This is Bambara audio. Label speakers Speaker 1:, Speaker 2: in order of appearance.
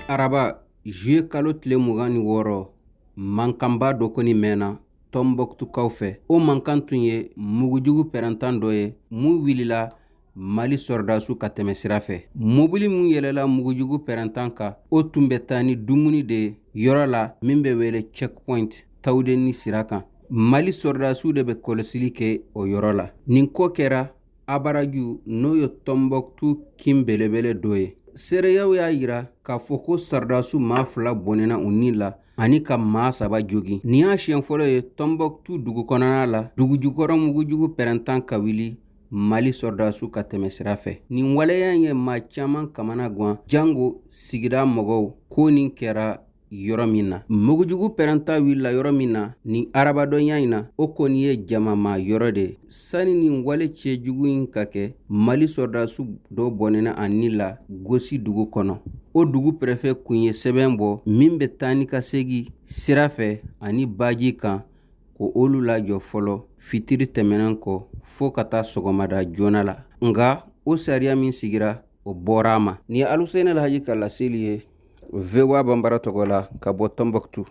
Speaker 1: Araba, juillet kalo tile 26, mankanba dɔ kɔni mɛnna Tɔnbɔkutukaw fɛ. O mankan tun ye mugujugu pɛrɛntan dɔ ye mun wulila Mali sɔrɔdasiw ka tɛmɛ sira fɛ. Mobili min yɛlɛla mugujugu pɛrɛntan kan, o tun bɛ taa ni dumuni de ye yɔrɔ la min bɛ wele checkpoint Tawudeni sira kan. Mali sɔrɔdasiw de bɛ kɔlɔsili kɛ o yɔrɔ la. Nin ko kɛra Abaraju, n'o ye Tɔnbɔkutu kin belebele dɔ ye. Seereyaw y'a yira k'a fɔ ko sɔrɔdasiw maa 2 bɔnɛna u ni la ani ka maa 3 jogin. Nin y'a siɲɛ fɔlɔ ye Tɔnbɔkutu dugu kɔnɔna la, dugujukɔrɔ mugujugu pɛrɛntan ka wuli Mali sɔrɔdasiw ka tɛmɛ sira fɛ. Nin waleya in ye maa caman kamana gan, jango sigida mɔgɔw, ko nin kɛra yɔrɔ min na. Mugujugu pɛrɛnta wulila yɔrɔ min na nin arabadonya in na, o kɔni ye jamama yɔrɔ de ye. Sani nin wale cɛjugu in ka kɛ, Mali sɔrɔdasiw dɔ bɔnɛna a ni la Gosi dugu kɔnɔ. O dugu prefet kun ye sɛbɛn bɔ min bɛ taa ni ka segin sira fɛ ani baji kan, ko olu lajɔ fɔlɔ fitiri tɛmɛnen kɔ fo ka taa sɔgɔmada joona la. Nka o sariya min sigira, o bɔra a ma. Nin ye Aluseni Alhaji ka laseli ye VOA Banbara tɔgɔ la ka bɔ Tɔnbɔkutu.